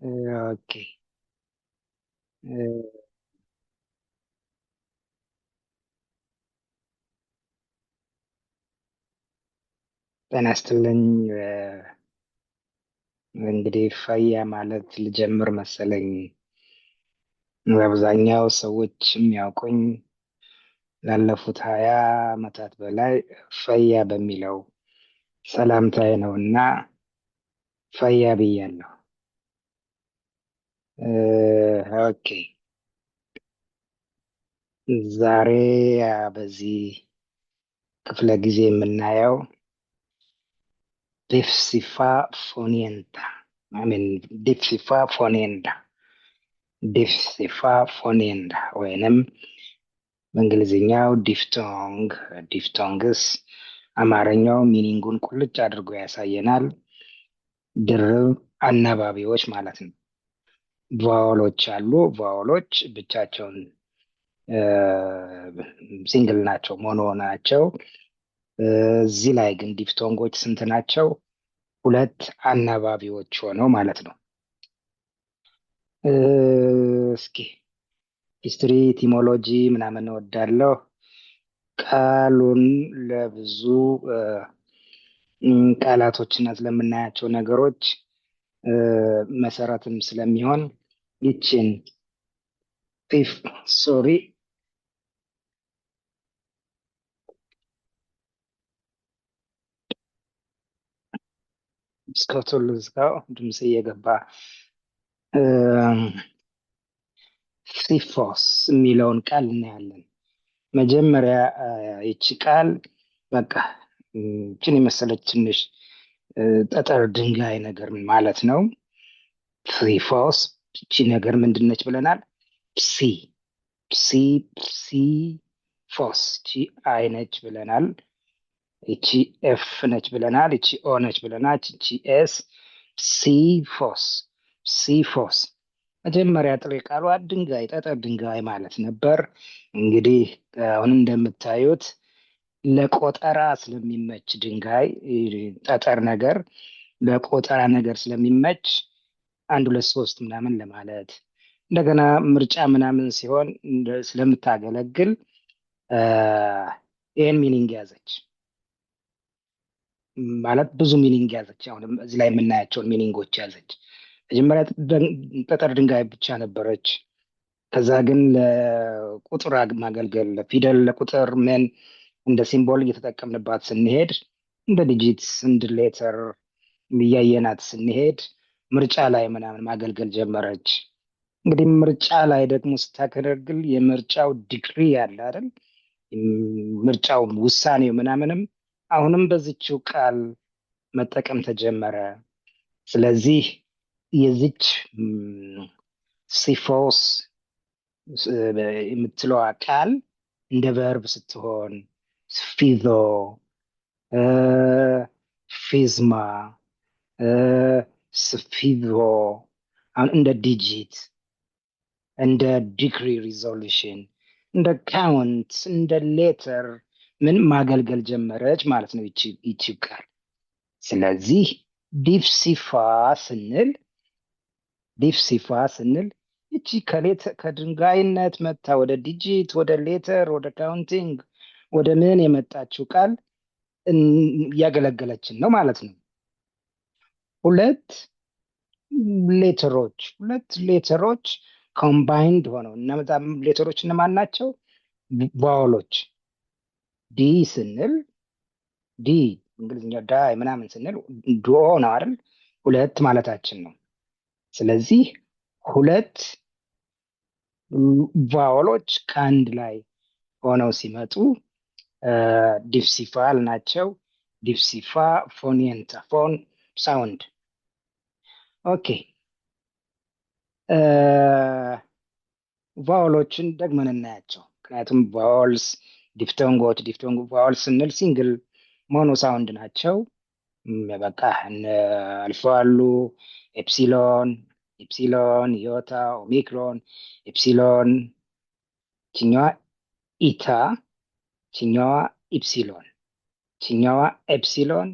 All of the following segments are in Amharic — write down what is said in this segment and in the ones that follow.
Okay፣ ጤና ይስጥልኝ። እንግዲህ ፈያ ማለት ልጀምር መሰለኝ። በአብዛኛው ሰዎች የሚያውቁኝ ላለፉት 20 ዓመታት በላይ ፈያ በሚለው ሰላምታዬ ነው እና ፈያ ብያለሁ። Okay፣ ዛሬ በዚህ ክፍለ ጊዜ የምናየው ዲፍሲፋ ፎኔንታ I mean ዲፍሲፋ ፎኔንዳ፣ ዲፍሲፋ ፎኔንዳ ወይንም በእንግሊዝኛው diphthong፣ diphthongs። አማርኛው meaning ኡን ቁልጭ አድርጎ ያሳየናል። ድርብ አናባቢዎች ማለት ነው። Vowel ኦች አሉ። Vowel ኦች ብቻቸውን single ናቸው፣ mono ናቸው። እዚህ ላይ ግን diphthong ኦች ስንት ናቸው? ሁለት አናባቢዎች ሆነው ማለት ነው። እስኪ history፣ etymology ምናምን እወዳለሁ። ቃሉን ለብዙ ቃላቶችና ስለምናያቸው ነገሮች መሰረትም ስለሚሆን ይችን ፊፍ sorry፣ እስከቶሎ ልዝጋው፣ ድምፅ እየገባ። ፊፎስ የሚለውን ቃል እናያለን። መጀመሪያ ይቺ ቃል በቃ ይችን የመሰለች ትንሽ ጠጠር ድንጋይ ነገር ማለት ነው። ፊፎስ ይቺ ነገር ምንድን ነች ብለናል? ፕሲ ፕሲ ፕሲ ፎስ፣ ይቺ I ነች ብለናል። ይቺ F ነች ብለናል። ይቺ O ነች ብለናል። ይቺ S። ፕሲፎስ፣ ፕሲፎስ መጀመሪያ ጥሬ ቃሏ ድንጋይ፣ ጠጠር ድንጋይ ማለት ነበር። እንግዲህ አሁን እንደምታዩት ለቆጠራ ስለሚመች፣ ድንጋይ ጠጠር ነገር ለቆጠራ ነገር ስለሚመች አንድ ሁለት ሶስት ምናምን ለማለት፣ እንደገና ምርጫ ምናምን ሲሆን ስለምታገለግል ይህን meaning ያዘች፣ ማለት ብዙ meaning ያዘች። አሁን እዚህ ላይ የምናያቸውን meaning ኦች ያዘች። መጀመሪያ ጠጠር ድንጋይ ብቻ ነበረች። ከዛ ግን ለቁጥር ማገልገል፣ ለፊደል፣ ለቁጥር ምን እንደ symbol እየተጠቀምንባት ስንሄድ፣ እንደ digit፣ እንደ letter እያየናት ስንሄድ ምርጫ ላይ ምናምን ማገልገል ጀመረች። እንግዲህ ምርጫ ላይ ደግሞ ስታገለግል የምርጫው ዲግሪ አለ አይደል? ምርጫው ውሳኔው ምናምንም አሁንም በዚችው ቃል መጠቀም ተጀመረ። ስለዚህ የዚች ሲፎስ የምትለዋ ቃል እንደ verb ስትሆን ስፊዞ፣ ፊዝማ፣ ስፊዞ አሁን እንደ digit፣ እንደ decree resolution፣ እንደ count፣ እንደ letter ምን ማገልገል ጀመረች ማለት ነው ይቺ ቃል። ስለዚህ ዲፍሲፋ ስንል፣ ዲፍሲፋ ስንል ይቺ ከድንጋይነት መታ ወደ digit፣ ወደ letter፣ ወደ counting፣ ወደ ምን የመጣችው ቃል እያገለገለችን ነው ማለት ነው። ሁለት letter ኦች፣ ሁለት letter ኦች combined ሆነው እና በጣም letter ኦች እነማን ናቸው? Vowel ኦች። D ስንል፣ D እንግሊዝኛ di ምናምን ስንል duo ነው አይደል? ሁለት ማለታችን ነው። ስለዚህ ሁለት vowel ኦች ከአንድ ላይ ሆነው ሲመጡ ዲፍሲፋል ናቸው። ዲፍሲፋ ፎኒየንታ፣ phon sound። Okay፣ vowel ኦችን ደግመን እናያቸው። ምክንያቱም vowels diphthong ኦች፣ diphthong vowels ስንል single mono sound ናቸው። በቃ አልፋ አሉ፣ epsilon፣ epsilon፣ iota፣ omicron፣ epsilon፣ ችኛዋ eta፣ ችኛዋ epsilon፣ ችኛዋ epsilon፣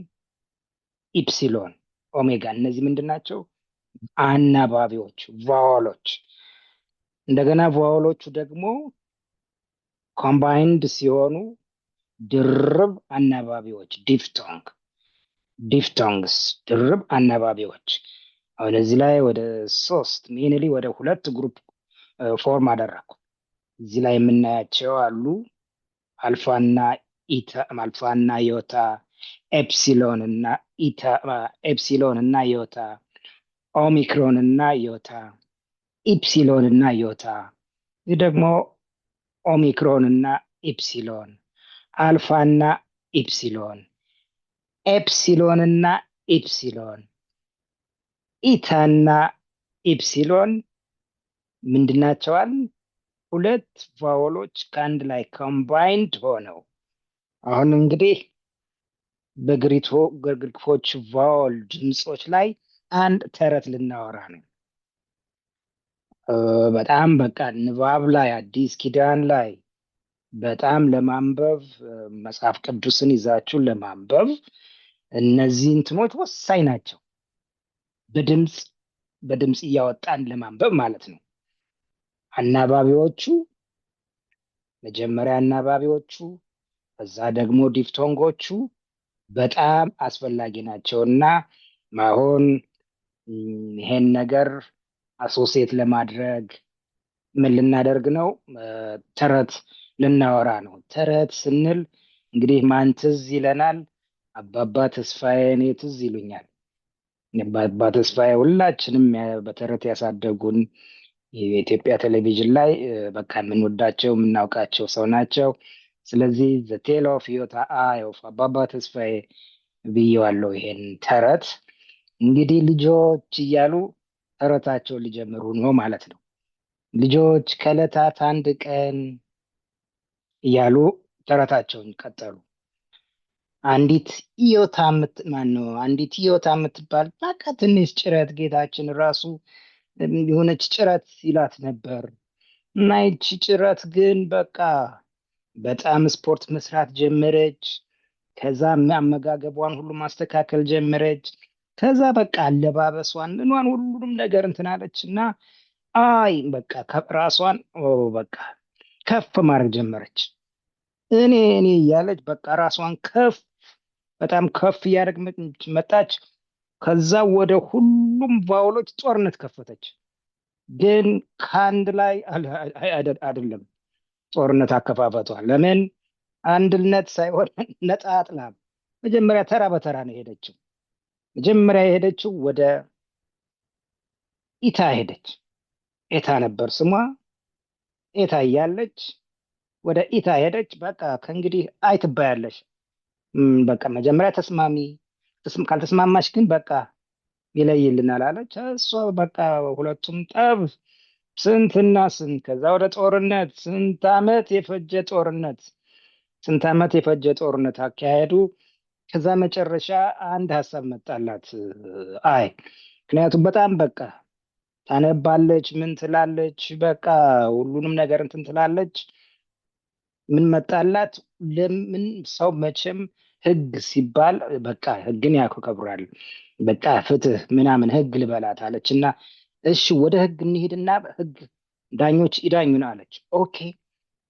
epsilon፣ omega። እነዚህ ምንድን ናቸው? አናባቢዎች vowel ኦች። እንደገና vowel ኦቹ ደግሞ combined ሲሆኑ ድርብ አናባቢዎች diphthong፣ diphthongs፣ ድርብ አናባቢዎች። አሁን እዚህ ላይ ወደ ሶስት፣ mainly ወደ ሁለት group form አደረግኩ። እዚህ ላይ የምናያቸው አሉ፣ አልፋና ኢታ፣ አልፋና ዮታ፣ ኤፕሲሎን እና ኢታ፣ ኤፕሲሎን እና ዮታ፣ ኦሚክሮን እና ዮታ፣ ኢፕሲሎን እና ዮታ። ይህ ደግሞ ኦሚክሮን እና ኢፕሲሎን፣ አልፋና ኢፕሲሎን፣ ኤፕሲሎን እና ኢፕሲሎን፣ ኢታና ኢፕሲሎን ምንድናቸዋል? ሁለት vowel ኦች ከአንድ ላይ combined ሆነው። አሁን እንግዲህ በግሪኮች vowel ድምፆች ላይ አንድ ተረት ልናወራ ነው። በጣም በቃ ንባብ ላይ፣ አዲስ ኪዳን ላይ በጣም ለማንበብ፣ መጽሐፍ ቅዱስን ይዛችሁ ለማንበብ እነዚህ እንትኖች ወሳኝ ናቸው። በድምፅ እያወጣን ለማንበብ ማለት ነው። አናባቢዎቹ፣ መጀመሪያ አናባቢዎቹ፣ ከዛ ደግሞ diphthong ኦቹ በጣም አስፈላጊ ናቸው። እና አሁን ይሄን ነገር associate ለማድረግ ምን ልናደርግ ነው? ተረት ልናወራ ነው። ተረት ስንል እንግዲህ ማን ትዝ ይለናል? አባባ ተስፋዬ እኔ ትዝ ይሉኛል። አባባ ተስፋዬ ሁላችንም በተረት ያሳደጉን፣ የኢትዮጵያ ቴሌቪዥን ላይ በቃ የምንወዳቸው፣ የምናውቃቸው ሰው ናቸው። ስለዚህ "The Tale of Iota I" of አባባ ተስፋዬ ብዬዋለሁ ይሄን ተረት። እንግዲህ ልጆች እያሉ ተረታቸውን ሊጀምሩ ነው ማለት ነው። ልጆች፣ ከዕለታት አንድ ቀን እያሉ ተረታቸውን ቀጠሉ። አንዲት ኢዮታ ማነው፣ አንዲት ኢዮታ የምትባል በቃ ትንሽ ጭረት፣ ጌታችን ራሱ የሆነች ጭረት ይላት ነበር። እና ይቺ ጭረት ግን በቃ በጣም ስፖርት መስራት ጀመረች። ከዛ አመጋገቧን ሁሉ ማስተካከል ጀመረች። ከዛ በቃ አለባበሷን፣ ምኗን፣ ሁሉንም ነገር እንትን አለች እና አይ በቃ ራሷን በቃ ከፍ ማድረግ ጀመረች። እኔ እኔ እያለች በቃ ራሷን ከፍ፣ በጣም ከፍ እያደረገች መጣች። ከዛ ወደ ሁሉም vowel ኦች ጦርነት ከፈተች። ግን ከአንድ ላይ አይደለም ጦርነት አከፋፈቷ። ለምን አንድነት ሳይሆን ነጣጥላ መጀመሪያ ተራ በተራ ነው የሄደችው። መጀመሪያ የሄደችው ወደ ኢታ ሄደች። ኤታ ነበር ስሟ። ኤታ እያለች ወደ ኢታ ሄደች። በቃ ከእንግዲህ አይ ትባያለሽ። በቃ መጀመሪያ ተስማሚ፣ ካልተስማማሽ ግን በቃ ይለይልናል አለች። እሷ በቃ ሁለቱም ጠብ፣ ስንትና ስንት፣ ከዛ ወደ ጦርነት፣ ስንት ዓመት የፈጀ ጦርነት፣ ስንት ዓመት የፈጀ ጦርነት አካሄዱ። ከዛ መጨረሻ አንድ ሀሳብ መጣላት። አይ ምክንያቱም በጣም በቃ ታነባለች፣ ምን ትላለች፣ በቃ ሁሉንም ነገር እንትን ትላለች። ምን መጣላት? ለምን ሰው መቼም ህግ ሲባል በቃ ህግን ያከብራል፣ በቃ ፍትህ ምናምን፣ ህግ ልበላት አለች። እና እሺ ወደ ህግ እንሂድና ህግ ዳኞች ይዳኙን አለች። Okay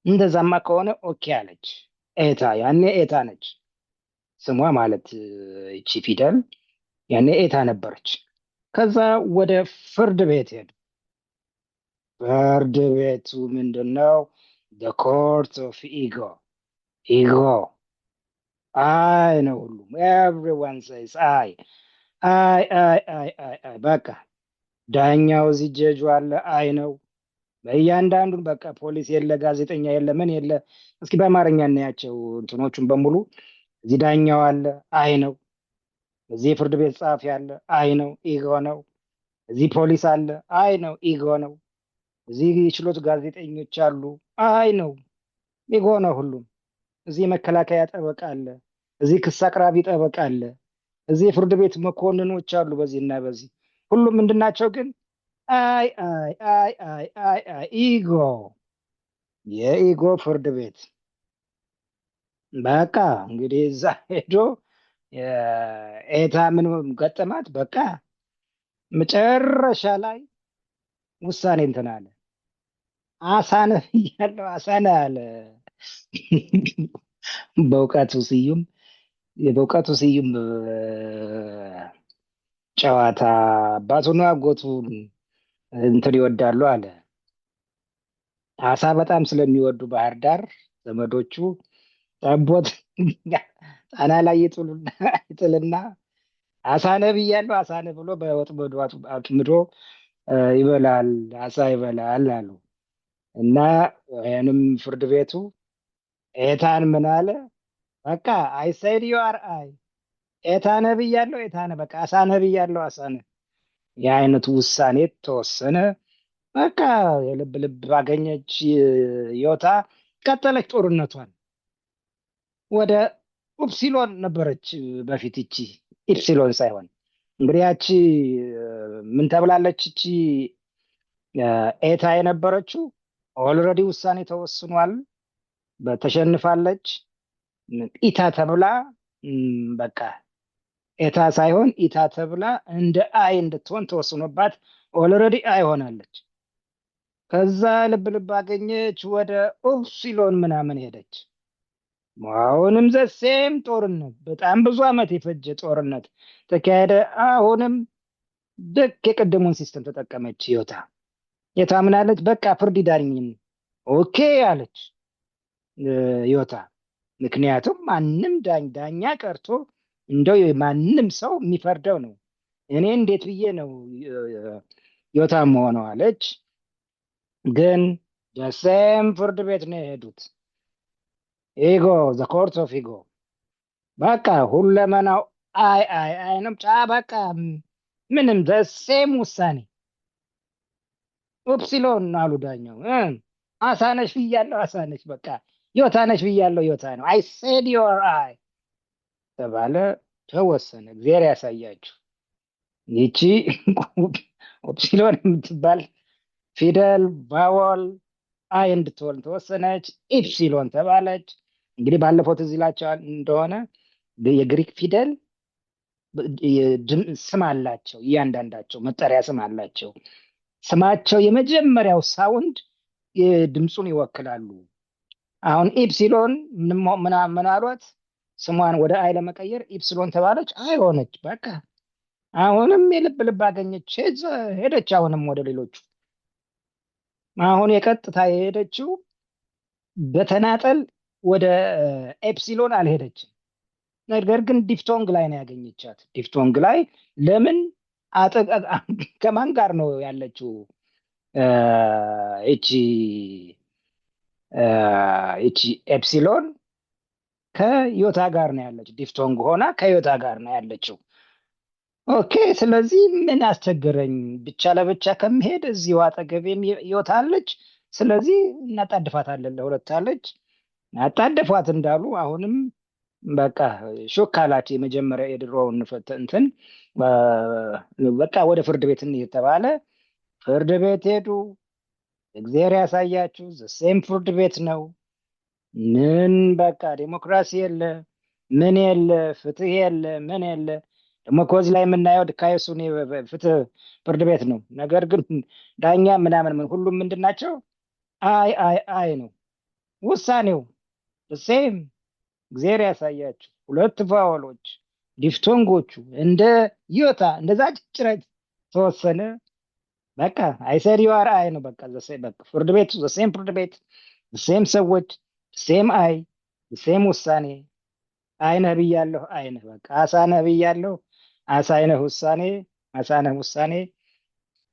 እንደዛማ ከሆነ okay አለች። ኤታ፣ ያኔ ኤታ ነች ስሟ ማለት፣ ይቺ ፊደል ያኔ ኤታ ነበረች። ከዛ ወደ ፍርድ ቤት ሄዱ። ፍርድ ቤቱ ምንድን ነው? The court of ego። Ego I ነው ሁሉም። Everyone says I, I, I, I, I, I። በቃ ዳኛው እዚህ ጀጁ አለ፣ I ነው በእያንዳንዱን። በቃ ፖሊስ የለ፣ ጋዜጠኛ የለ፣ ምን የለ። እስኪ በአማርኛ እናያቸው እንትኖቹን በሙሉ። እዚህ ዳኛው አለ፣ I ነው። እዚህ የፍርድ ቤት ጸሐፊ አለ፣ I ነው፣ ego ነው። እዚህ ፖሊስ አለ፣ I ነው፣ ego ነው። እዚህ የችሎት ጋዜጠኞች አሉ፣ I ነው፣ ego ነው ሁሉም። እዚህ የመከላከያ ጠበቃ አለ፣ እዚህ ክስ አቅራቢ ጠበቃ አለ፣ እዚህ የፍርድ ቤት መኮንኖች አሉ። በዚህ እና በዚህ ሁሉም ምንድናቸው ግን? I, I, I, I, I, I፣ ego፣ የ ego ፍርድ ቤት። በቃ እንግዲህ እዛ ሄዶ ኤታ ምን ገጠማት? በቃ መጨረሻ ላይ ውሳኔ እንትን አለ። አሳነህ እያለው አሳነህ አለ። በእውቀቱ ስዩም የበእውቀቱ ስዩም ጨዋታ አባቱና አጎቱን እንትን ይወዳሉ አለ። አሳ በጣም ስለሚወዱ ባህር ዳር ዘመዶቹ ጠቦት ጣና ላይ ይጥልና አሳነ ብያለሁ አሳነ ብሎ በወጥመዱ አጥምዶ ይበላል፣ አሳ ይበላል አሉ። እና ይህንም ፍርድ ቤቱ ኤታን ምን አለ? በቃ I said you are I፣ ኤታነ ብያለሁ ኤታነ፣ በቃ አሳነ ብያለሁ አሳነ። የአይነቱ ውሳኔ ተወሰነ። በቃ የልብ ልብ አገኘች ዮታ። ቀጠለች ጦርነቷን። ወደ ኡፕሲሎን ነበረች በፊት፣ ይቺ ኢፕሲሎን ሳይሆን። እንግዲህ ያቺ ምን ተብላለች? እቺ ኤታ የነበረችው already ውሳኔ ተወስኗል፣ ተሸንፋለች። ኢታ ተብላ በቃ ኤታ ሳይሆን ኢታ ተብላ እንደ I እንድትሆን ተወስኖባት already I ሆናለች። ከዛ ልብ ልብ አገኘች፣ ወደ ኦፕሲሎን ምናምን ሄደች። አሁንም the same ጦርነት፣ በጣም ብዙ ዓመት የፈጀ ጦርነት ተካሄደ። አሁንም ልክ የቀደሙን system ተጠቀመች። ዮታ ዮታ ምን አለች? በቃ ፍርድ ይዳኝን okay አለች ዮታ። ምክንያቱም ማንም ዳኛ ቀርቶ እንደው ማንም ሰው የሚፈርደው ነው። እኔ እንዴት ብዬ ነው ዮታ መሆነው አለች። ግን the same ፍርድ ቤት ነው የሄዱት። Ego, the court of ego። በቃ ሁለመናው I I I ነው። ጫ በቃ ምንም the same ውሳኔ። ኦፕሲሎን አሉ ዳኛው። አሳነሽ ብያለሁ፣ አሳነሽ፣ በቃ ዮታነሽ ብያለሁ፣ ዮታ ነው። I said you're I ተባለ፣ ተወሰነ። እግዚአብሔር ያሳያችሁ። ይቺ ኦፕሲሎን የምትባል ፊደል vowel I እንድትሆን ተወሰነች። ኢፕሲሎን ተባለች። እንግዲህ ባለፈው ትዝ ይላቸዋል እንደሆነ የግሪክ ፊደል ስም አላቸው። እያንዳንዳቸው መጠሪያ ስም አላቸው። ስማቸው የመጀመሪያው sound ድምፁን ይወክላሉ። አሁን ኢፕሲሎን ምን አሏት? ስሟን ወደ I ለመቀየር ኢፕሲሎን ተባለች፣ I ሆነች። በቃ አሁንም የልብ ልብ አገኘች፣ ሄደች። አሁንም ወደ ሌሎቹ አሁን የቀጥታ የሄደችው በተናጠል ወደ ኤፕሲሎን አልሄደችም። ነገር ግን diphthong ላይ ነው ያገኘቻት። Diphthong ላይ ለምን ከማን ጋር ነው ያለችው? ይቺ ኤፕሲሎን ከዮታ ጋር ነው ያለችው። Diphthong ሆና ከዮታ ጋር ነው ያለችው። Okay፣ ስለዚህ ምን አስቸገረኝ? ብቻ ለብቻ ከምሄድ እዚሁ አጠገቤም ዮታ አለች። ስለዚህ እናጣድፋታለን፣ ለሁለት አለች። አጣደፏት እንዳሉ አሁንም በቃ ሾክ አላቸው። የመጀመሪያ የድሮውን እንትን በቃ ወደ ፍርድ ቤት እንሂድ ተባለ። ፍርድ ቤት ሄዱ። እግዚአብሔር ያሳያችሁ፣ same ፍርድ ቤት ነው። ምን በቃ ዴሞክራሲ የለ፣ ምን የለ፣ ፍትህ የለ፣ ምን የለ። ደግሞ ከዚህ ላይ የምናየው dikaiosune ፍትህ ፍርድ ቤት ነው። ነገር ግን ዳኛ ምናምን ምን ሁሉም ምንድን ናቸው? I I I ነው ውሳኔው same። እግዚአብሔር ያሳያችሁ። ሁለት vowel ኦች diphthong ኦቹ እንደ ዮታ እንደዛ ጭረት ተወሰነ። በቃ I said you are I ነው። በቃ በቃ ፍርድ ቤቱ same ፍርድ ቤት፣ same ሰዎች፣ same I፣ same ውሳኔ። I ነህ ብያለሁ፣ I ነህ፣ በቃ አሳ ነህ ብያለሁ፣ አሳ ነህ ውሳኔ፣ አሳ ነህ ውሳኔ።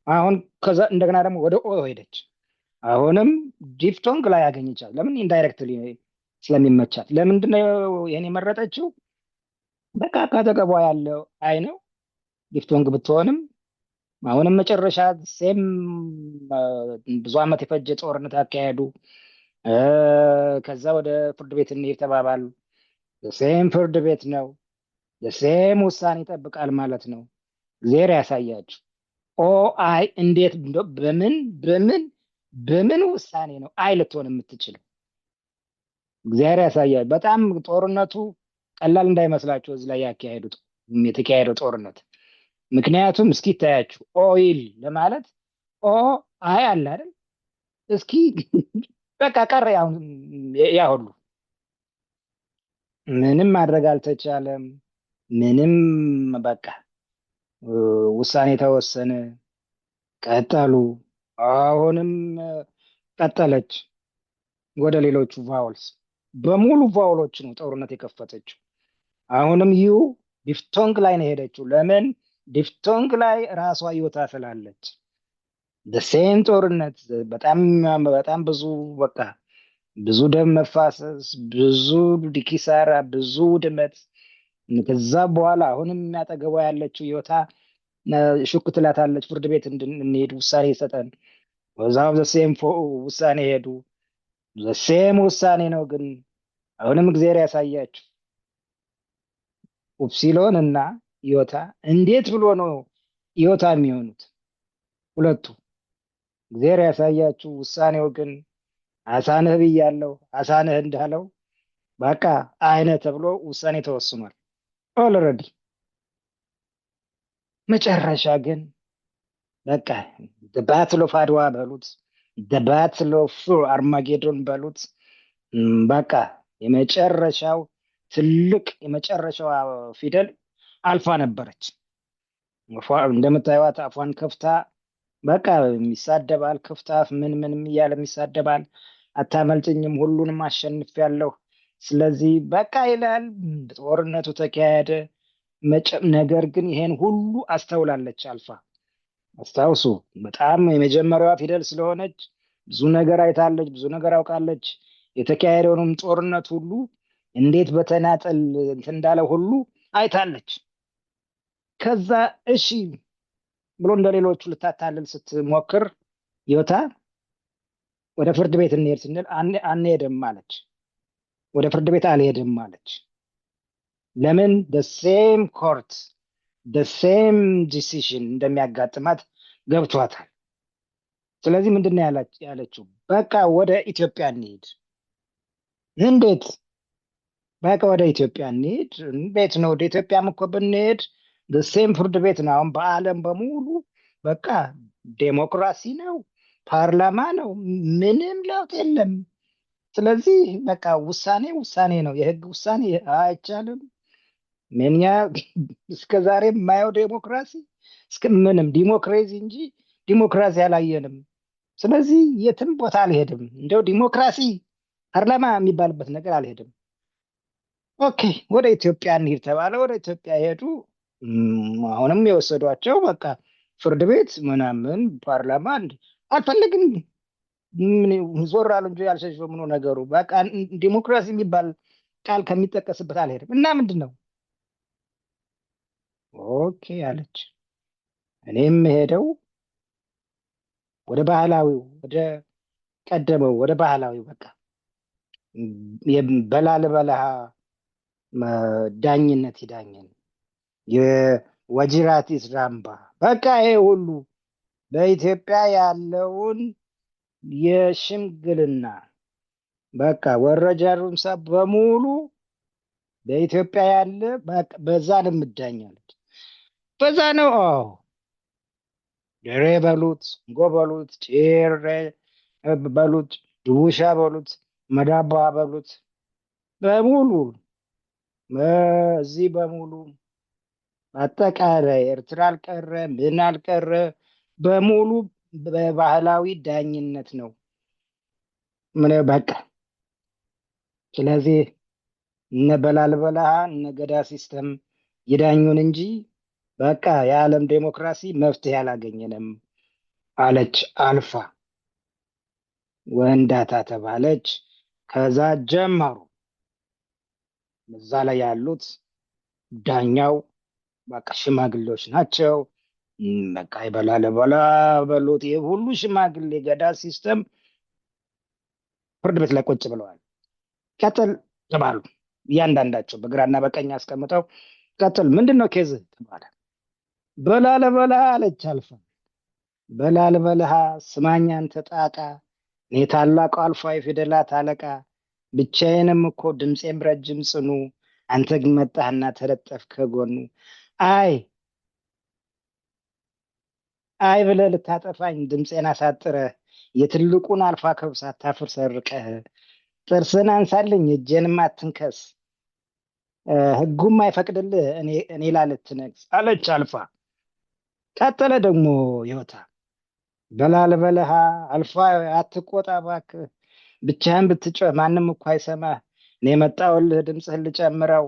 አሁን ከዛ እንደገና ደግሞ ወደ ኦ ሄደች። አሁንም diphthong ላይ ያገኘቻት ለምን indirectly ስለሚመቻት። ለምንድን ነው ይሄን የመረጠችው? በቃ ካጠገቧ ያለው I ነው diphthong ብትሆንም። አሁንም መጨረሻ same ብዙ ዓመት የፈጀ ጦርነት አካሄዱ። ከዛ ወደ ፍርድ ቤት እንሂድ ተባባሉ። Same ፍርድ ቤት ነው። Same ውሳኔ ይጠብቃል ማለት ነው። እግዚአብሔር ያሳያችሁ። ኦ I እንዴት በምን በምን በምን ውሳኔ ነው I ልትሆን የምትችለው? እግዚአብሔር ያሳያል። በጣም ጦርነቱ ቀላል እንዳይመስላችሁ እዚህ ላይ ያካሄዱት የተካሄደው ጦርነት። ምክንያቱም እስኪ ታያችሁ oil ለማለት O I አለ አይደል? እስኪ በቃ ቀረ። ያ ሁሉ ምንም ማድረግ አልተቻለም። ምንም በቃ ውሳኔ ተወሰነ። ቀጠሉ። አሁንም ቀጠለች ወደ ሌሎቹ vowels፣ በሙሉ vowel ኦች ነው ጦርነት የከፈተችው። አሁንም U diphthong ላይ ነው የሄደችው። ለምን? Diphthong ላይ ራሷ ዮታ ስላለች። Same ጦርነት፣ በጣም በጣም ብዙ፣ በቃ ብዙ ደም መፋሰስ፣ ብዙ ኪሳራ፣ ብዙ ውድመት። ከዛ በኋላ አሁንም የሚያጠገቧ ያለችው ዮታ ሹክ ትላታለች። ፍርድ ቤት እንድንሄድ ውሳኔ ይሰጠን። በዛው the same ውሳኔ ሄዱ። The same ውሳኔ ነው። ግን አሁንም እግዚአብሔር ያሳያችሁ፣ ኡፕሲሎን እና ዮታ እንዴት ብሎ ነው ዮታ የሚሆኑት ሁለቱ? እግዚአብሔር ያሳያችሁ። ውሳኔው ግን አሳንህ ብያለሁ፣ አሳንህ እንዳለው በቃ አይነ ተብሎ ውሳኔ ተወስኗል already። መጨረሻ ግን በቃ battle of አድዋ በሉት፣ battle of አርማጌዶን በሉት፣ በቃ የመጨረሻው ትልቅ የመጨረሻው ፊደል አልፋ ነበረች። እንደምታዩት አፏን ከፍታ በቃ የሚሳደባል፣ ክፍታፍ ምን ምንም እያለ የሚሳደባል። አታመልጭኝም፣ ሁሉንም አሸንፊያለሁ፣ ስለዚህ በቃ ይላል። ጦርነቱ ተካሄደ። ነገር ግን ይሄን ሁሉ አስተውላለች አልፋ። አስታውሱ፣ በጣም የመጀመሪያዋ ፊደል ስለሆነች ብዙ ነገር አይታለች፣ ብዙ ነገር አውቃለች። የተካሄደውንም ጦርነት ሁሉ እንዴት በተናጠል እንትን እንዳለ ሁሉ አይታለች። ከዛ እሺ ብሎ እንደ ሌሎቹ ልታታልል ስትሞክር ዮታ ወደ ፍርድ ቤት እንሄድ ስንል አንሄድም አለች። ወደ ፍርድ ቤት አልሄድም አለች። ለምን? Same court, same decision እንደሚያጋጥማት ገብቷታል። ስለዚህ ምንድን ነው ያለችው? በቃ ወደ ኢትዮጵያ እንሂድ። እንዴት? በቃ ወደ ኢትዮጵያ እንሂድ። እንዴት ነው? ወደ ኢትዮጵያም እኮ ብንሄድ same ፍርድ ቤት ነው። አሁን በዓለም በሙሉ በቃ ዴሞክራሲ ነው፣ ፓርላማ ነው፣ ምንም ለውጥ የለም። ስለዚህ በቃ ውሳኔ ውሳኔ ነው፣ የህግ ውሳኔ አይቻልም። ምንኛ እስከ ዛሬ የማየው ዴሞክራሲ እስከ ምንም ዲሞክራሲ እንጂ ዲሞክራሲ አላየንም። ስለዚህ የትም ቦታ አልሄድም፣ እንደው ዲሞክራሲ ፓርላማ የሚባልበት ነገር አልሄድም። Okay፣ ወደ ኢትዮጵያ እንሂድ ተባለ። ወደ ኢትዮጵያ ሄዱ። አሁንም የወሰዷቸው በቃ ፍርድ ቤት ምናምን ፓርላማ አልፈልግም። ምን ዞር አሉ እንጂ ያልሸሸው ምኑ ነገሩ፣ በቃ ዲሞክራሲ የሚባል ቃል ከሚጠቀስበት አልሄድም። እና ምንድን ነው? Okay አለች። እኔም ሄደው ወደ ባህላዊው፣ ወደ ቀደመው፣ ወደ ባህላዊው በቃ በላልበለሃ ዳኝነት ይዳኘን፣ የወጅራቲስ ራምባ፣ በቃ ይሄ ሁሉ በኢትዮጵያ ያለውን የሽምግልና በቃ ወረጃ ሩምሳ በሙሉ በኢትዮጵያ ያለ በዛ ነው የምዳኛለች። በዛ ነው። አዎ፣ ደሬ በሉት፣ ንጎ በሉት፣ ጭሬ በሉት፣ ድቡሻ በሉት፣ መዳባ በሉት፣ በሙሉ እዚህ በሙሉ አጠቃላይ ኤርትራ አልቀረ ምን አልቀረ በሙሉ በባህላዊ ዳኝነት ነው። ምን በቃ ስለዚህ እነ በላልበላሃ እነ ገዳ system ይዳኙን እንጂ በቃ የዓለም ዴሞክራሲ መፍትሄ አላገኘንም አለች አልፋ። ወንዳታ ተባለች። ከዛ ጀመሩ እዛ ላይ ያሉት ዳኛው በቃ ሽማግሌዎች ናቸው። በቃ ይበላ ለበላ በሉት ይህ ሁሉ ሽማግሌ ገዳ system ፍርድ ቤት ላይ ቁጭ ብለዋል። ቀጥል ተባሉ። እያንዳንዳቸው በግራና በቀኝ አስቀምጠው ቀጥል፣ ምንድን ነው case ተባለ። በላልበላ አለች አልፋ። በላልበልሃ ስማኝ አንተ ጣቃ፣ እኔ ታላቁ አልፋ የፊደላት አለቃ፣ ብቻዬንም እኮ ድምፄም ረጅም ጽኑ፣ አንተ ግን መጣህና ተለጠፍክ ከጎኑ። አይ I ብለህ ልታጠፋኝ ድምፄን አሳጥረህ የትልቁን አልፋ ክብ ሳታፍር ሰርቀህ ጥርስን አንሳልኝ እጄንም አትንከስ ሕጉም አይፈቅድልህ እኔ ላልትነግስ አለች አልፋ። ቀጠለ ደግሞ ዮታ በላልበለሃ አልፋ አትቆጣ እባክህ፣ ብቻህን ብትጮህ ማንም እኮ አይሰማህ። እኔ የመጣሁልህ ድምፅህን ልጨምረው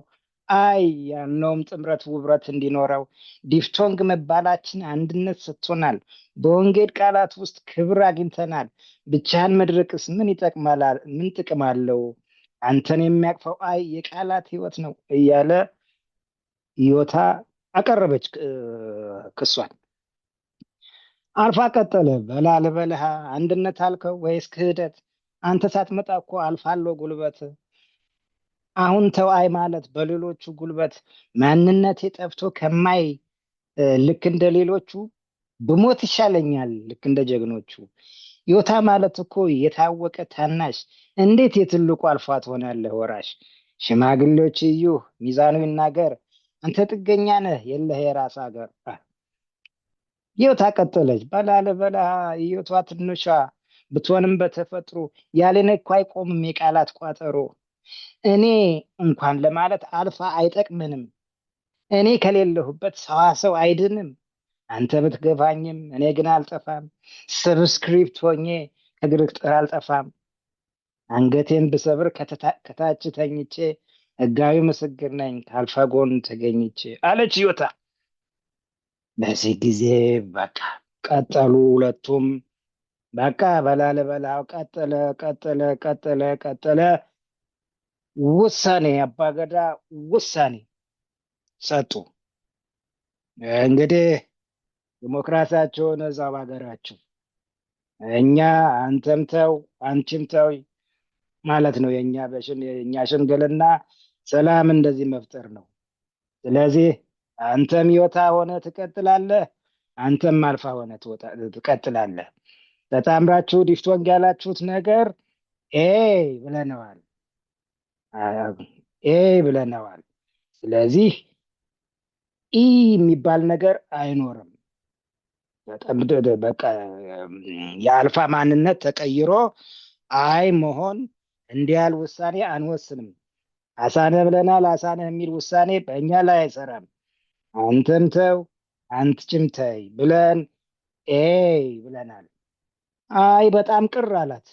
I ያልነውም ጥምረት ውብረት እንዲኖረው diphthong መባላችን አንድነት ሰጥቶናል። በወንጌል ቃላት ውስጥ ክብር አግኝተናል። ብቻህን መድረቅስ ምን ይጠቅማል? ምን ጥቅም አለው? አንተን የሚያቅፈው I የቃላት ህይወት ነው እያለ ዮታ አቀረበች ክሷን። አልፋ ቀጠለ። በላ ልበልሃ አንድነት አልከው ወይስ ክህደት? አንተ ሳትመጣ እኮ አልፋለሁ ጉልበት። አሁን ተው I ማለት በሌሎቹ ጉልበት ማንነቴ ጠፍቶ ከማይ ልክ እንደ ሌሎቹ ብሞት ይሻለኛል ልክ እንደ ጀግኖቹ። ዮታ ማለት እኮ የታወቀ ታናሽ፣ እንዴት የትልቁ አልፋ ትሆናለህ ወራሽ? ሽማግሌዎች እዩ ሚዛኑ ይናገር፣ አንተ ጥገኛ ነህ የለህ የራስ ሀገር። ዮታ ቀጠለች። በላለ በላ ዮቷ ትንሿ ብትሆንም በተፈጥሮ ያለኔ እኮ አይቆምም የቃላት ቋጠሮ። እኔ እንኳን ለማለት አልፋ አይጠቅምንም። እኔ ከሌለሁበት ሰዋሰው አይድንም። አንተ ብትገፋኝም እኔ ግን አልጠፋም። Subscript ሆኜ ከግርግ ጥር አልጠፋም። አንገቴን ብሰብር ከታች ተኝቼ ሕጋዊ ምስክር ነኝ ከአልፋ ጎን ተገኝቼ አለች ዮታ። በዚህ ጊዜ በቃ ቀጠሉ ሁለቱም። በቃ በላለ በላው ቀጠለ ቀጠለ ቀጠለ ቀጠለ። ውሳኔ አባገዳ ውሳኔ ሰጡ። እንግዲህ ዲሞክራሲያቸውን እዛው ባገራችሁ እኛ አንተም ተው አንቺም ተው ማለት ነው። የኛ ሽምግልና ሰላም እንደዚህ መፍጠር ነው። ስለዚህ አንተም ዮታ ሆነ ትቀጥላለህ፣ አንተም አልፋ ሆነ ትቀጥላለህ። ተጣምራችሁ diphthong ያላችሁት ነገር A ብለነዋል፣ A ብለነዋል። ስለዚህ E የሚባል ነገር አይኖርም። በጣም በቃ የአልፋ ማንነት ተቀይሮ I መሆን እንዲህ ያህል ውሳኔ አንወስንም። አሳነህ ብለናል። አሳነህ የሚል ውሳኔ በእኛ ላይ አይሰራም። አንተም ተው አንቺም ተይ ብለን A ብለናል። I በጣም ቅር አላት።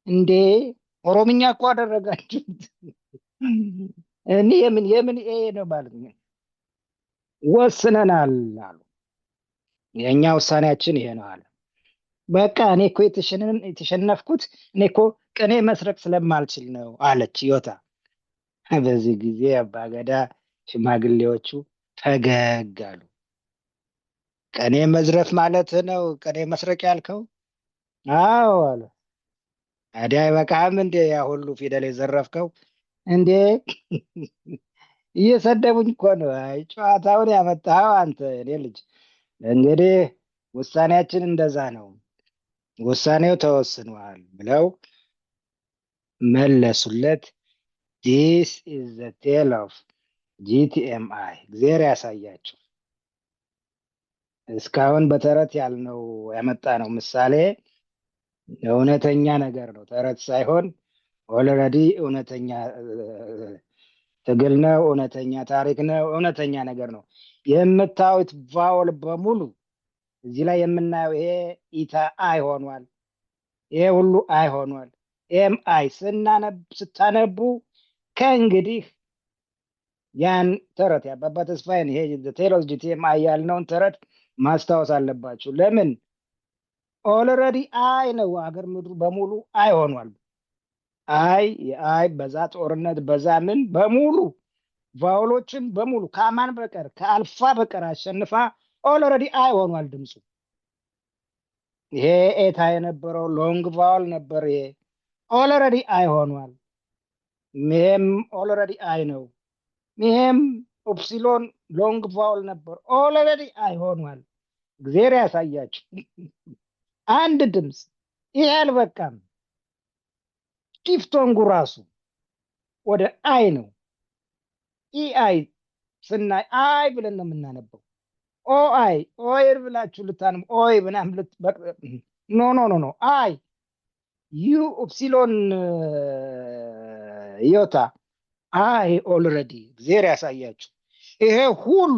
እንዴ ኦሮምኛ እኮ አደረጋችሁት። እኔ የምን A ነው ማለት ነው። ወስነናል አሉ። የእኛ ውሳኔያችን ይሄ ነው አለ። በቃ እኔ እኮ የተሸነፍኩት እኔ እኮ ቅኔ መስረቅ ስለማልችል ነው አለች ዮታ። በዚህ ጊዜ አባገዳ ሽማግሌዎቹ ፈገግ አሉ። ቅኔ መዝረፍ ማለት ነው ቅኔ መስረቅ ያልከው? አዎ አሉ። ታዲያ አይበቃህም እንዴ ያ ሁሉ ፊደል የዘረፍከው? እንዴ እየሰደቡኝ እኮ ነው። አይ ጨዋታውን ያመጣኸው አንተ እኔ ልጅ። እንግዲህ ውሳኔያችን እንደዛ ነው፣ ውሳኔው ተወስኗል ብለው መለሱለት። This is the tale of GTMI። እግዚአብሔር ያሳያችሁ። እስካሁን በተረት ያልነው ያመጣ ነው ምሳሌ እውነተኛ ነገር ነው፣ ተረት ሳይሆን already እውነተኛ ትግል ነው፣ እውነተኛ ታሪክ ነው፣ እውነተኛ ነገር ነው። የምታዩት vowel በሙሉ እዚህ ላይ የምናየው ይሄ ኢታ I ሆኗል። ይሄ ሁሉ I ሆኗል። ይሄም I ስታነቡ ከእንግዲህ ያን ተረት የአባባ ተስፋዬን ይሄ tale of GTMI ያልነውን ተረት ማስታወስ አለባችሁ። ለምን already I ነው፣ አገር ምድሩ በሙሉ I ሆኗል። I የ I በዛ ጦርነት በዛ ምን በሙሉ vowel ኦችን በሙሉ ከአማን በቀር ከአልፋ በቀር አሸንፋ already I ሆኗል ድምፁ። ይሄ ኤታ የነበረው long vowel ነበር። ይሄ already I ሆኗል። ይሄም already I ነው። ይሄም ኡፕሲሎን long vowel ነበር። Already I ሆኗል። እግዜር ያሳያችሁ። አንድ ድምፅ ይሄ አልበቃም። Diphthong ኡ ራሱ ወደ I ነው። EI ስናይ I ብለን ነው የምናነበው። O I oil ብላችሁ ልታንም ኦይ ምናምን no, no, no, no. I U upsilon iota I already እግዚአብሔር ያሳያችሁ። ይሄ ሁሉ